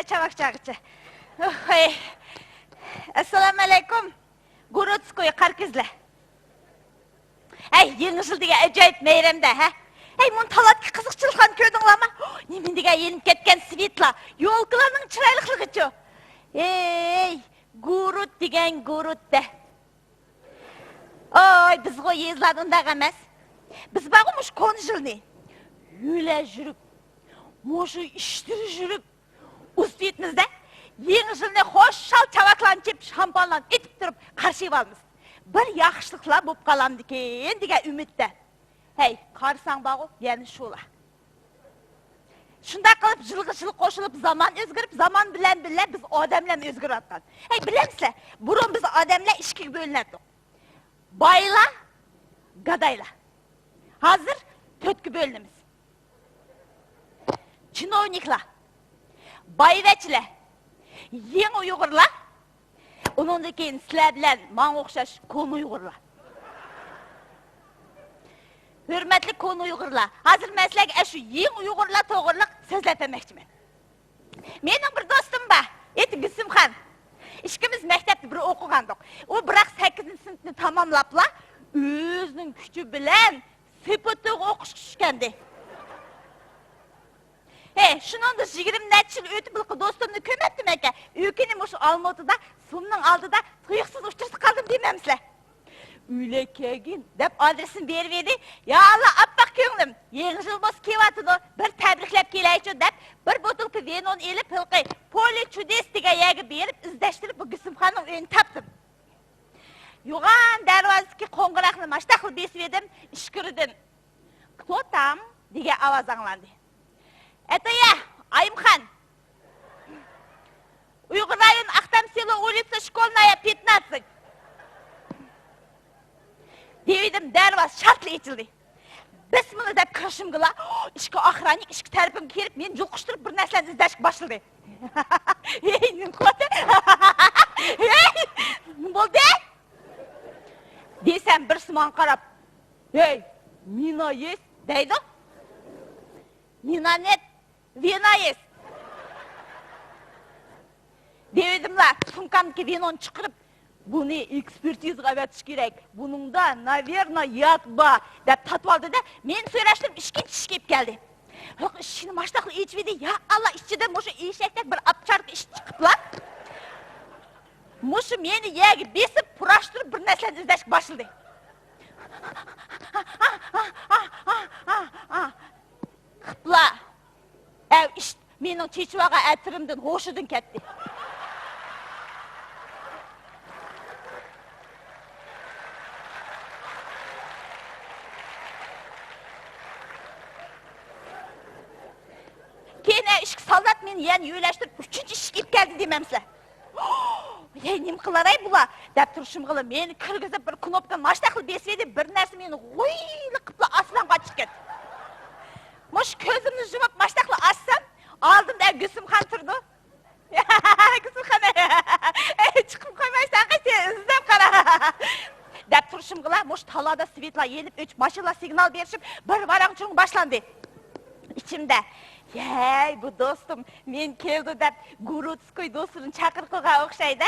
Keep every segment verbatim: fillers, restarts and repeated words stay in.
چاۋاك چاغىچە. ھەي. ئەسسالامۇئەلەيكۇم. گۇرۇتسكوي قارا كۆزلەر. ھەي، يېڭى يىل دېگەن ئاجايىپ مەيرەمدە، ھە؟ ھەي، مۇنۇ تالادىكى قىزىقچىلىقلارنى كۆردۈڭلارمۇ؟ نېمە دېگەن يېنىپ كەتكەن سۋېتلا، يولكىلارنىڭ چىرايلىقلىقىچۇ؟ ھەي، گۇرۇت دېگەن گۇرۇت دە. ئاي، بىزغۇ يېزىلاردا ئۇنداق ئەمەس. بىز بارغۇ مۇشۇ كونا يىلنى يۆلەپ يۈرۈپ، مۇشۇ ئىشتىن يۈرۈپ، ئۇزىتىۋېتىمىز-دە، يېڭى يىلنى خۇشال چاۋاكلارنى چېپىپ، شامپانلارنى ئېتىپ تۇرۇپ قارشى ئالىمىز. بىر ياخشىلىقلار بولۇپ قالامدىكىن دېگەن ئۈمىدتە. ھەي، قارىساڭ بارغۇ، يەنە شۇلار. شۇنداق قىلىپ، يىلغا يىل قوشۇلۇپ، زامان ئۆزگىرىپ، زامان بىلەن بىللە بىز ئادەملەرمۇ ئۆزگىرىۋاتقان. ھەي، بىلەمسىلەر، بۇرۇن بىز ئادەملەر ئىككىگە بۆلۈنەتتۇق. بايلار، گادايلار. ھازىر تۆتكە بۆلۈنىمىز. چىنوۋنىكلار، بايۋەچچىلەر، يېڭى ئۇيغۇرلار، ئۇنىڭدىن كېيىن سىلەر بىلەن ماڭا ئوخشاش كونا ئۇيغۇرلار. ھۆرمەتلىك كونا ئۇيغۇرلار، ھازىر مەن سىلەرگە ئاشۇ يېڭى ئۇيغۇرلار توغرىلىق سۆزلەپ بەرمەكچىمەن. مېنىڭ بىر دوستۇم بار، ئېتى گۈلسۈمخان. ئىككىمىز مەكتەپتە بىر ئوقۇغانىدۇق. ئۇ بىراق سەككىزىنچى سىنىپنى تاماملاپلا، ئۆزىنىڭ كۈچى بىلەن سېپىتىغا ئوقۇشقا چۈشكەندى. ھەي، شۇنىڭدىن يىگىرمە نەچچە يىل ئۆتۈپ، ھېلىقى دوستۇمنى كۆرمەپتىمەنكەن. ئۆكۈنۈپ مۇشۇ ئالمۇتىدا، سۇمنىڭ ئالدىدا تۇيۇقسىز ئۇچرىتىپ قالدىم دېمەمسىلەر. ئۆيلەر كەلگىن دەپ ئادرېسىنى بېرىۋىدى. يا ئاللا، ئاپئاق كۆڭلۈم، يېڭى يىل بولسا كېلىۋاتىدۇ، بىر تەبرىكلەپ كېلەيچۇ دەپ، بىر بوتۇلكا ۋىنونى ئېلىپ، ھېلىقى پولې چۇدېس دېگەن يەرگە بېرىپ، ئىزدەشتۈرۈپ، بۇ گۈلسۈمخاننىڭ ئۆيىنى تاپتىم. يوغان دەرۋازىدىكى قوڭغۇراقنى ماشتاقلا بېسىۋىدىم، ئىچكىرىدىن «كلو تام؟» دېگەن ئاۋاز ئاڭلاندى. «ئەتايا، ئايىمخان! ئۇيغۇر رايون، ئاختام سېلو ئۇلىتسا شكولنايا پېتناتسىك!» دېۋىدىم، دەرۋازا شارتلا ئېچىلدى. بىسمىللا دەپ كىرىشىمگىلا، ئىچكى ئاخراننىك ئىچكى تەرىپىمگە كىرىپ، مېنى يۇلقۇشتۇرۇپ بىر نەرسىلەرنى ئىزدەشكە باشلىدى. ھېي، نېمە قىلىۋاتىسەن؟ ھېي، نېمە بولدى؟ دېسەم، بىرسى ماڭا قاراپ، «ھېي، مىنايىس» دەيدۇ. «مىنانېت، ۋىنايىس» دېۋىدىملا، سومكامدىكى ۋىنونى چىقىرىپ، «بۇنى ئېكسپېرتىزىغا ئەۋەتىش كېرەك. بۇنىڭدا، ناۋېرنا، ياد بار» دەپ تارتىۋالدى-دە، مېنى سۆرەشتۈرۈپ ئىككىنچى ئىشىككە ئېلىپ كەلدى. ھېلىقى ئىشىكنى ماشتاقلا ئېچىۋىدى. يا ئاللا، ئىچىدىن مۇشۇ ئېشەكتەك بىر ئاپچاركا ئىت چىقىپلا، مۇشۇ مېنى يەرگە بېسىپ، پۇراشتۇرۇپ بىر نەرسىلەرنى ئىزدەشكە باشلىدى. قىپلا. ئەۋ ئىشت، مېنىڭ چېچىۋالغان ئەتىرىمدىن ھوشىدىن كەتتى. كېيىن ئەۋ ئىشىك سالدات مېنى يەنە يۆلەشتۈرۈپ، ئۈچىنچى ئىشىككە ئېلىپ كەلدى دېمەمسىلەر. ھەي، نېمە قىلاراي بۇلار دەپ تۇرۇشۇمغىلا، مېنى كىرگۈزۈپ، بىر كنوپكىنى ماشتاقلا بېسىۋىدى، بىر نەرسە مېنى غۇيلا قىپلا ئاسمانغا ئاچىرىپ كەتتى. مۇشۇ كۆزۈمنى يۇمۇپ ماشتاقلا ئاچسام، ئالدىمدا گۈلسۈمخان تۇرىدۇ. گۈلسۈمخان، ئەي، چىقىپ قويمايسەن، قايسى ئىزدەپ قارا دەپ تۇرۇشۇمغىلا، مۇشۇ تالادا سۋېتلار يېنىپ ئۆچۈپ، ماشىنىلار سىگنال بېرىشىپ، بىر ۋاراڭ-چۇرۇڭ باشلاندى. ئىچىمدە، «يەي، بۇ دوستۇم مېنى كېلىدۇ دەپ، گۇرۇتسكوي دوستلىرىنى چاقىرىپ قويغان ئوخشايدۇ»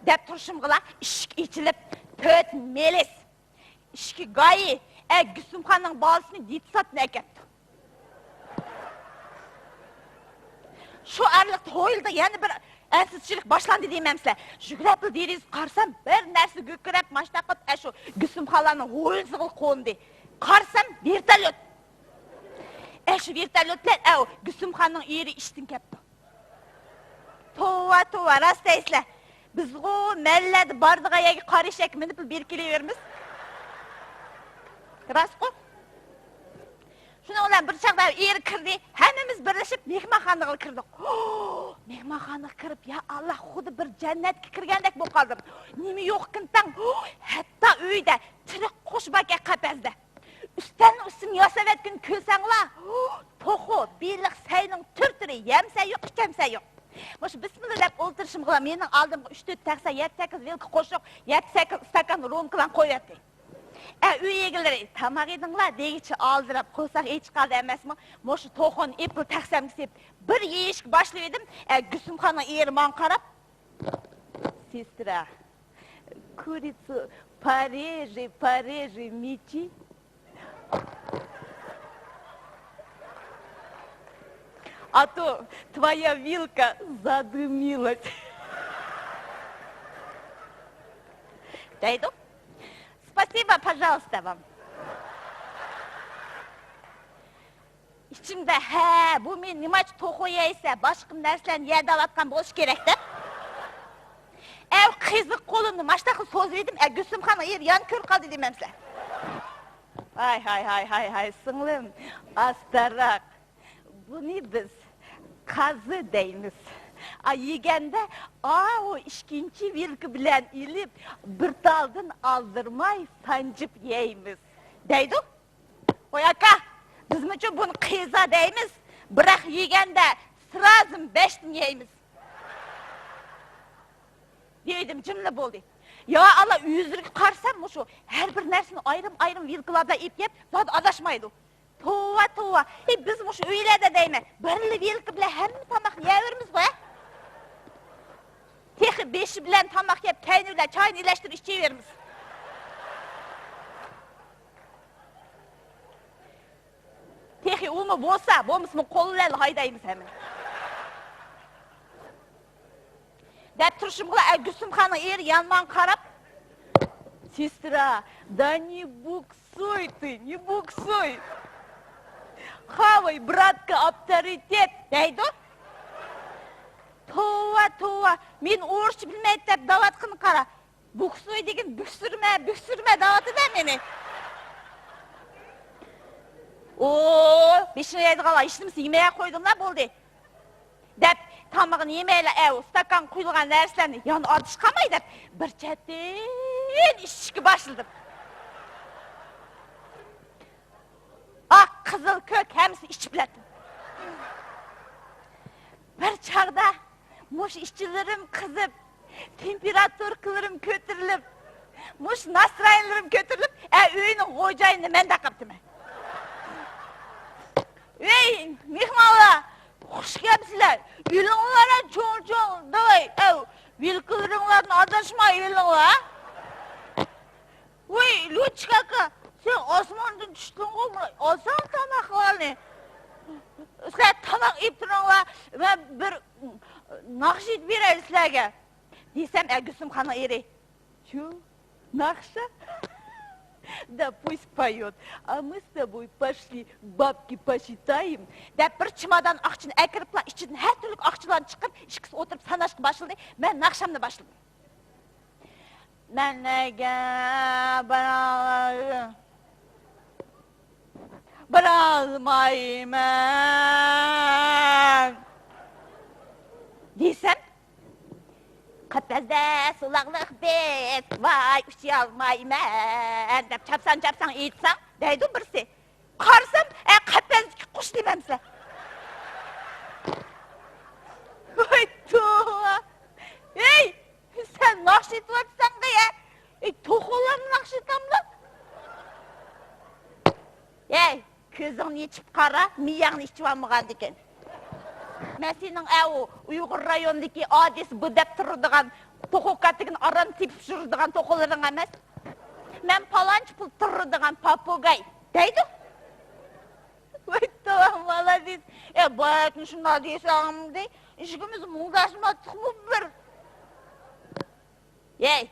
دەپ تۇرۇشۇمغىلا، ئىشىك ئېچىلىپ، تۆت مېلىس، ئىككى گايى، ئە، گۈلسۈمخاننىڭ بالىسىنى دېتسادتىن ئەكەپتۇ. شۇ ئارىلىقتا ھويلىدا يەنە بىر ئەنسىزچىلىك باشلاندى دېمەمسىلەر. يۈگۈرۈپلا دېرىزىگە قارىسام، بىر نەرسە گۈركىرەپ، ماشتاق قىلىپ، ئەشۇ گۈلسۈمخانلارنىڭ ھويلىسىغىلا قوندى. قارىسام، ۋېرتوليوت. ئەشۇ ۋېرتوليوت بىلەن ئەۋ گۈلسۈمخاننىڭ ئېرى ئىشتىن كەپتۇ. توۋا، توۋا، راست دەيسىلەر. بىزغۇ مەھەللىلەردە بارىدىغان يەرگە قارا ئېشەككە مىنىپلا بېرىپ كېلىۋېرىمىز. راستقۇ؟ شۇنىڭ بىلەن بىر چاغدا ئېرى كىردى، ھەممىمىز بىرلىشىپ مېھمانخانىغا كىردۇق. مېھمانخانىغا كىرىپ، يا ئاللا، خۇددى بىر جەننەتكە كىرگەندەك بولۇپ قالدىم. نېمە يوقكىن تاڭ؟ ھەتتا ئۆيدە تىرىق قوش باركەن قەپەستە. ئۈستەلنىڭ ئۈستىنى ياساۋەتكىنىنى كۆرسەڭلار، توخۇ، بېلىق، سەينىڭ تۈر-تۈرى، يەمسە يوق، ئىچەمسە يوق. مۇشۇ بىسمىللا دەپ ئولتۇرۇشۇمغىلا مېنىڭ ئالدىمغا ئۈچ تۆت تەخسە، يەتتە سەككىز ۋىلكا قوشۇق، يەتتە سەككىز ئىستاكان رومكىلارنى قويۇۋەتتى. ئە، ئۆي ئىگىلىرى، تاماق يېدىڭلار دېگۈچە ئالدىراپ، قورساق ئېچىپ قالدى ئەمەسمۇ؟ مۇشۇ توخۇنى ئېپىل تەخسەمگە سېلىپ، بىر يېيىشكە باشلىۋىدىم. ئە، گۈلسۈمخاننىڭ ئېرى ماڭا قاراپ، «Сестра, курицу пореже, пореже мечи. А то твоя вилка задымилась», — دەيدۇ. «Спасибо, пожалуйста, вам». ئىچىمدە، «ھە، بۇ مېنى نېمانچە توخۇ يەيسە، باشقا نەرسىلەرنى يە دەۋاتقان بولۇشى كېرەك» دەپ، ئەۋ قىزىق قولۇمنى ماشتاقلا سوزۇۋېدىم. ئە، گۈلسۈمخاننىڭ ئېرى يەنە كۆرۈپ قالدى دېمەمسىلەر. ھاي، ھاي، ھاي، ھاي، ھاي، سىڭلىم، ئاستاراق. بۇنى بىز قازى دەيمىز. ئا، يېگەندە ئاۋۇ ئىككىنچى ۋىلكا بىلەن ئېلىپ، بىر تالدىن ئالدىرىماي سانجىپ يەيمىز، دەيدۇ. ۋاي ئاكا، بىزمۇچۇ بۇنى قىزا دەيمىز، بىراق يېگەندە سرازۇ بەشتىن يەيمىز، دېدىم، جىملا بولدى. يا ئاللا، ئۆزلىرىگە قارىسام، مۇشۇ ھەر بىر نەرسىنى ئايرىم-ئايرىم ۋىلكىلار بىلەن ئېلىپ يەپ، زادى ئاداشمايدۇ. توۋا، توۋا. ئەي، بىز مۇشۇ ئۆيلەردە دەيمەن، بىرلا ۋىلكا بىلەن ھەممە تاماقنى يەۋېرىمىزغۇ، ھە؟ تېخى بېشى بىلەن تاماق يەپ، كەينى بىلەن چاينى ئىلەشتۈرۈپ ئىچىۋېرىمىز. تېخى ئۇمۇ بولسا، بولمىسىمۇ قول بىلەن ھايدايمىز ھەممىنى. دەپ تۇرۇشۇمغىلا، ئە، گۈلسۈمخاننىڭ ئېرى يانماڭ قاراپ، «Сестра, да не буксуй ты, не буксуй. Хавай, братка, авторитет», — دەيدۇ. توۋا، توۋا، مېنى ئورۇسچە بىلمەيدۇ دەپ دەۋاتقىنىغا قارا. «بۇكسۇي» دېگىن «بۈكسۈرمە، بۈكسۈرمە» دەۋاتىدۇ مېنى. «ئو، بېشىڭ يەيدىغانلار، ھېچنېمىسى يېمەي قويدۇڭلار، بولدى» دەپ، تامىقىنى يېمەيلا، ئەۋۇ ئىستاكانغا قۇيۇلغان نەرسىلەرنى يەنە ئادىشى قالماي دەپ، بىر چەتتىن ئىچىشكە باشلىدىم. ئاق، قىزىل، كۆك ھەممىسىنى ئىچىپ بىلەتتىم. بىر چاغدا مۇشۇ ئىچىلىرىم قىزىپ، تېمپېراتۇركىلىرىم كۆتۈرۈلۈپ، مۇشۇ ناسترايېنىيەلىرىم كۆتۈرۈلۈپ، ئە، ئۆينىڭ خوجايىنى مەن دەپ قاپتىمەن. ۋەي، مېھمانلار، خۇش كەپسىلەر. ئېلىڭلار، چوڭ-چوڭ، داۋاي، ئەۋ، ۋىلكىلىرىڭلاردىن ئاداشماي ئېلىڭلار. ۋەي، لۇچكا ئاكا، سەن ئاسماندىن چۈشتۈڭغۇ، مانا ئالساڭ تاماقلارنى. سىلەر تاماق يەپ تۇرۇڭلار، مەن بىر ناخشا ئېيتىپ بېرەي سىلەرگە، دېسەم، ئە، گۈلسۈمخاننىڭ ئېرى. چۇ، ناخشا؟ Да пусть поёт, а мы с тобой пошли бабки посчитаем. دەپ، بىر چىمادان ئاقچىنى ئەكىرىپلا، ئىچىدىن ھەر تۈرلۈك ئاقچىلارنى چىقىرىپ، ئىككىسى ئولتۇرۇپ ساناشقا باشلىدى. مەن ناخشامنى باشلىدىم. مەن نەگە بارالمايمەن، بارالمايمەن دېسەم، قەپەستە سۇلاقلىق بىز، ۋاي، ئۇچالمايمەن دەپ چاپسان-چاپسان ئېيتساڭ، دەيدۇ بىرسى. قارىسام، ئە، قەپەستىكى قۇش دېمەمسىلەر. ۋاي توۋا. ھەي، سەن ناخشا ئېيتىۋاتىسەن غۇ يا. ئەي، توخۇلارمۇ ناخشا ئېيتامدۇ؟ ھەي، كۆزۈڭنى ئېچىپ قارا، مېيىڭنى ئىچىۋالمىغاندىكىن. مەن سېنىڭ ئەۋۇ ئۇيغۇر رايونىدىكى ئادىس بۇ دەپ تۇرىدىغان، توخۇ كاتىكىنى ئاران تېپىپ يۈرىدىغان توخۇلىرىڭ ئەمەس. مەن پالانچە پۇل تۇرىدىغان پاپۇگاي، دەيدۇ. ۋاي توۋا، مالادېس. ئە، باياتىن شۇنداق دېسەڭمىدى، ئىككىمىز مۇڭداشماتتۇقمۇ بىر؟ ھەي،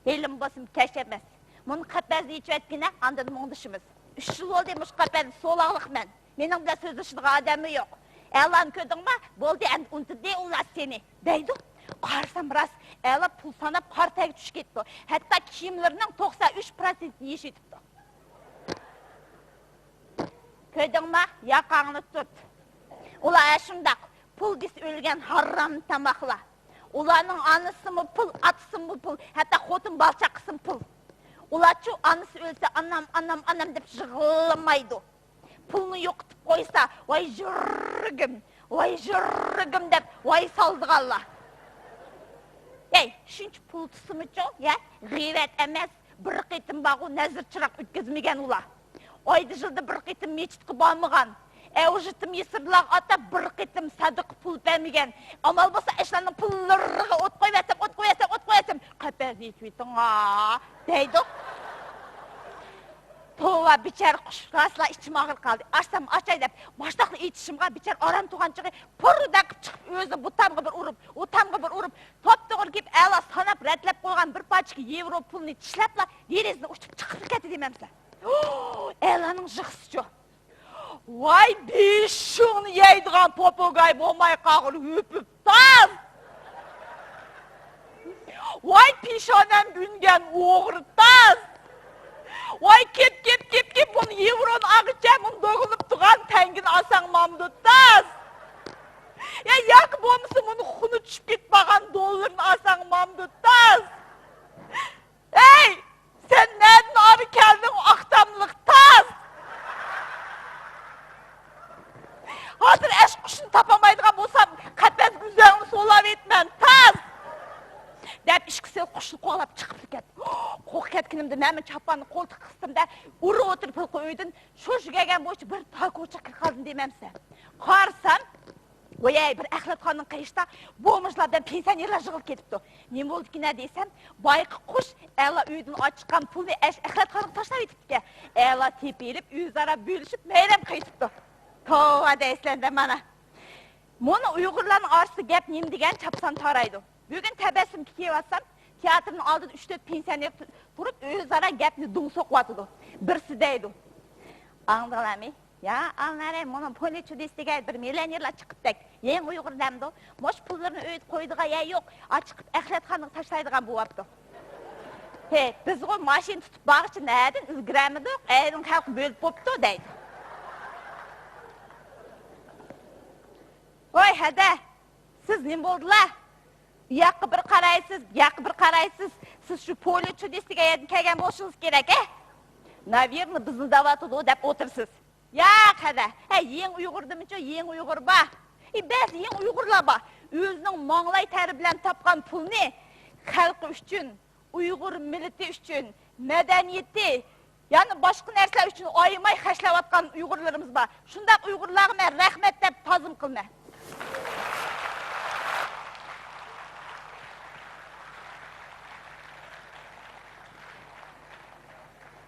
ھېلىمۇ بولسا كەچ ئەمەس. مۇنۇ قەپەسنى ئېچىۋەتكىنە، ئاندىن مۇڭدىشىمىز. ئۈچ يىل بولدى مۇشۇ قەپەستە سولاقلىق مەن. مېنىڭ بىلەن سۆزلىشىدىغان ئادەممۇ يوق. ئەلانى كۆردۈڭما؟ بولدى، ئەمدى ئۇنتۇدى ئۇلار سېنى، دەيدۇ. قارىسام راست، ئەلا پۇل ساناپ قارا تەرگە چۈشۈپ كېتىپتۇ. ھەتتا كىيىملىرىنىڭ توقسان ئۈچ پىروتسېنتىنى يېشىۋېتىپتۇ. كۆردۈڭما؟ ياقاڭنى تۇت. ئۇلار ئاشۇنداق، پۇل دېسە ئۆلگەن ھارام تاماقلار. ئۇلارنىڭ ئانىسىمۇ پۇل، ئاتىسىمۇ پۇل، ھەتتا خوتۇن بالا چاقىسىمۇ پۇل. ئۇلارچۇ ئانىسى ئۆلسە، «ئانام، ئانام، ئانام» دەپ يىغلىمايدۇ. پۇلنى يوقىتىپ قويسا، «ۋاي يۈرىكىم، ۋاي يۈرىكىم» دەپ ۋاي سالىدىغانلار. ھەي، شۇنچە پۇل تۇتسىمۇچۇ، يا، غەيۋەت ئەمەس، بىر قېتىم بارغۇ نەزىر چىراغ ئۆتكۈزمىگەن ئۇلار. ئايدا يىلدا بىر قېتىم مېچىتقا بارمىغان. ئەۋجىتىم يېسىرلارغا ئاتاپ بىر قېتىم سەدىقە پۇل بەرمىگەن. ئامال بولسا ئاشۇلارنىڭ پۇللىرىغا ئوت قويۇۋەتسەم، ئوت قويۇۋەتسەم، ئوت قويۇۋەتسەم، قەپەسنى ئېچىۋېتىڭا دەيدۇ. توۋا، بىچارە قۇش، راسلا ئىچىم ئاغرىپ قالدى. ئاچسام ئاچاي دەپ ماشتاقلا ئېچىشىمغا، بىچارە ئاران تۇغانچىقى پۇررداق چىقىپ، ئۆزى بۇ تامغا بىر ئۇرۇپ، ئۇ تامغا بىر ئۇرۇپ، توپتوغرا كېلىپ، ئەلا ساناپ رەتلەپ قويغان بىر پارچە يېۋرو پۇلنى چىشلەپلا، دېرىزىدىن ئۇچۇپ چىقىپلا كەتتى دېمەمسىلەر. ئەلانىڭ يىغىسىچۇ. ۋاي، بېشىڭنى يەيدىغان پوپۇگاي بولماي قالغىلى ئۆپۈپ تاز! ۋاي، پېشانەم بۈنگەن ئوغرى تاز! ۋاي، كېپ، كېپ، كېپ، كېپ، بۇنى يېۋرونى ئالغىچە مۇنى دوگىلىپ تۇرغان تەڭگىنى ئالساڭ مامدۇ تاز! يا، ياكى بولمىسا مۇنى خۇنى چۈشۈپ كېتىپ قالغان دوللىرىنى ئالساڭ مامدۇ تاز! ھەي! سەن نەدىن ئارا كەلدىڭ، ئاقتاملىق تاز؟ ھازىر ئەشقۇشنى تاپالمايدىغان بولسام، قەپەس گۈزەڭنى سولاۋېتىمەن، تاز! دەپ ئىككىسى قۇشنى قوغلاپ چىقىپ كەتتى. قوغلاپ كەتكىنىمدە مەنمۇ چاپاننى قولتۇققا قىستىم-دە، ئۇرۇۋېتىپ ھېلىقى ئۆيدىن شۇ يۈگۈرگەن بويىچە بىر تار كوچىغا كىرىپ قالدىم دېمەمسەن. قارىسام، ۋاي، بىر ئەخلەتخانىنىڭ قېشىدا بومژلار بىلەن پېنسىيونېرلار يىغىلىپ كېتىپتۇ. نېمە بولدىكىن دېسەم، بايىقى قۇش ئەلا ئۆيدىن ئاچىققان پۇلنى ئەش-، ئەخلەتخانىغا تاشلاپ كېتىپتىكەن. ئەلا تېپىلىپ، ئۆزئارا بۆلۈشۈپ، مەيرەم قىلىشىپتۇ. توۋا دەيسىلەر-دە مانا. مانا ئۇيغۇرلارنىڭ ئارىسىدا گەپ نېمە دېگەن چاپسان تارايدۇ. بۈگۈن تەبەسسۇمغا كېلىۋاتسام، تىياتىرنىڭ ئالدىدا ئۈچ-تۆت پېنسىيونېر تۇ-، تۇرۇپ، ئۆزئارا گەپنى دۇڭ سوقۇۋاتىدۇ. بىرسى دەيدۇ، ئاڭلىدىڭلارمۇ؟ يا ئالمارى، مانا پولى چۇدىس دېگەن بىر مىليونېرلار چىقىپتەك. يېڭى ئۇيغۇر دەمدۇ. مۇشۇ پۇللىرىنى ئۆيدە قويىدىغان يەر يوق. ئاچىقىپ ئەخلەتخانىغا تاشلايدىغان بوۋاپتۇ. ھې، بىزغۇ ماشىنا تۇتۇپ بارغۇچە نەدىن ئۈلگۈرەلمىدۇق، ئەينىڭ خەلقى بۆلۈپ بوپتۇ دەيدۇ. ۋاي ھەدە، سىز نېمە بولدىلا؟ ئۇياققا بىر قارايسىز، بۇياققا بىر قارايسىز. سىز شۇ پولى چۇدىس دېگەن يەردىن كەلگەن بولۇشىڭىز كېرەك، ھە؟ ناۋېرنو بىزنى دەۋاتىدۇ دەپ ئولتۇرىسىز. ياق، ھەدە. ھە، يېڭى ئۇيغۇردىمۇچۇ، يېڭى ئۇيغۇر بار. ئى، بەزى يېڭى ئۇيغۇرلار بار. ئۆزىنىڭ ماڭلاي تەرى بىلەن تاپقان پۇلنى خەلقى ئۈچۈن، ئۇيغۇر مىللىتى ئۈچۈن، مەدەنىيىتى، يەنە باشقا نەرسىلەر ئۈچۈن ئايىماي خەجلەۋاتقان ئۇيغۇرلىرىمىز بار. شۇنداق ئۇيغۇرلارغا مەن رەھمەت دەپ تازىم قىلىمەن.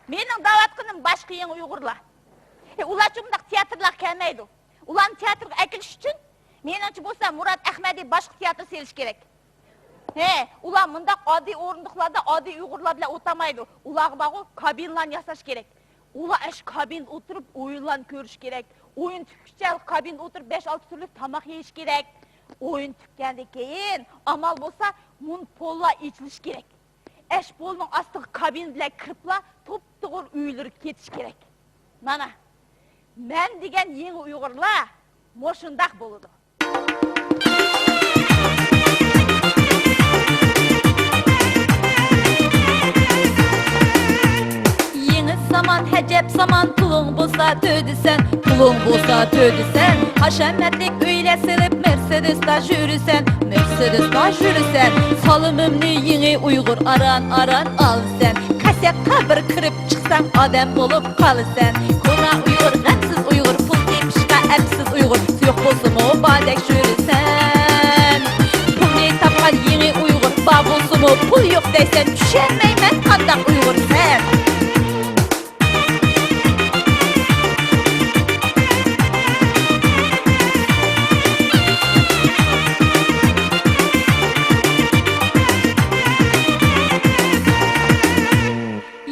مېنىڭ دەۋاتقىنىم باشقا يېڭى ئۇيغۇرلار. ئى، ئۇلارچۇ مۇنداق تىياتىرلارغا كەلمەيدۇ. ئۇلارنى تىياتىرغا ئەكېلىش ئۈچۈن، مېنىڭچە بولسا، مۇرات ئەخمەتنى باشقا تىياتىر سېلىش كېرەك. ھە، ئۇلار مۇنداق ئاددىي ئورۇندۇقلاردا ئاددىي ئۇيغۇرلار بىلەن ئولتۇرمايدۇ. ئۇلارغا بارغۇ كابىنىلارنى ياساش كېرەك. ئۇلار ئاشۇ كابىنىدا ئولتۇرۇپ ئويۇنلارنى كۆرۈشى كېرەك. ئويۇن پۈتكۈچە كابىنىدا ئولتۇرۇپ بەش-ئالتە تۈرلۈك تاماق يېيىشى كېرەك. ئويۇن پۈتكەندىن كېيىن ئامال بولسا مۇنۇ پوللار ئېچىلىشى كېرەك. ئەش پولنىڭ ئاستىغا كابىنا بىلەن كىرىپلا توپتوغرا ئۆيلىرىگە كېتىش كېرەك. مانا، مەن دېگەن يېڭى ئۇيغۇرلار مۇشۇنداق بولىدۇ. يېڭى زامان، ھەجەپ زامان، پۇلۇڭ بولسا تۆدىسەن، پۇلۇڭ بولسا تۆدىسەن. ھاشامەتلىك ئۆيلەر سېلىپ، مېرسېدېستا يۈرىسەن، مېرسېدېستا يۈرىسەن. سالىمىمنى يېڭى ئۇيغۇر ئاران-ئاران ئالىسەن. قەسەتقا بىر كىرىپ چىقساڭ، ئادەم بولۇپ قالىسەن. كونا ئۇيغۇر، غەمسىز ئۇيغۇر، پۇل تېپىشقا ئەپسىز ئۇيغۇر، يوق بولسىمۇ باردەك يۈرىسەن. پۇلنى تاپقان يېڭى ئۇيغۇر، بار بولسىمۇ پۇل يوق دەيسەن، چۈشەنمەيمەن قانداق ئۇيغۇرسەن.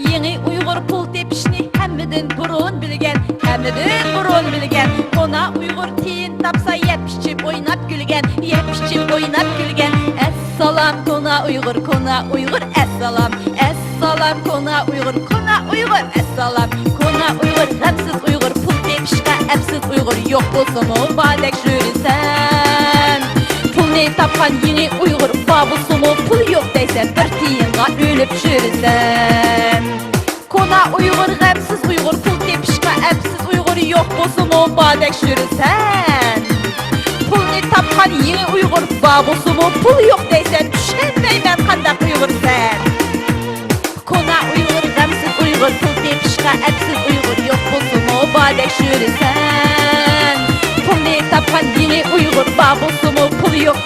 يېڭى ئۇيغۇر پۇل تېپىشنى ھەممىدىن بۇرۇن بىلگەن، ھەممىدىن بۇرۇن بىلگەن. كونا ئۇيغۇر تىيىن تاپسا، يەپ ئىچىپ ئويناپ كۈلگەن، يەپ ئىچىپ ئويناپ كۈلگەن. ئەسسالام كونا ئۇيغۇر، كونا ئۇيغۇر، ئەسسالام. ئەسسالام كونا ئۇيغۇر، كونا ئۇيغۇر، ئەسسالام. كونا ئۇيغۇر، غەمسىز ئۇيغۇر، پۇل تېپىشقا ئەپسىز ئۇيغۇر، يوق بولسىمۇ باردەك يۈرىسەن. پۇلنى تاپقان يېڭى ئۇيغۇر، بار بولسىمۇ پۇل يوق دەيسەن، بىر تىيىنغا ئۆلۈپ يۈرىسەن. كونا ئۇيغۇر، غەمسىز ئۇيغۇر، پۇل تېپىشقا ئەپسىز ئۇيغۇر، يوق بولسىمۇ باردەك يۈرىسەن. پۇلنى تاپقان يېڭى ئۇيغۇر، بار بولسىمۇ پۇل يوق دەيسەن، چۈشەنمەيمەن قانداق ئۇيغۇرسەن. كونا ئۇيغۇر. تەكشۈرىسەن. پۇلنى تاپقان يېڭى ئۇيغۇر بار بولسىمۇ، پۇلى يوق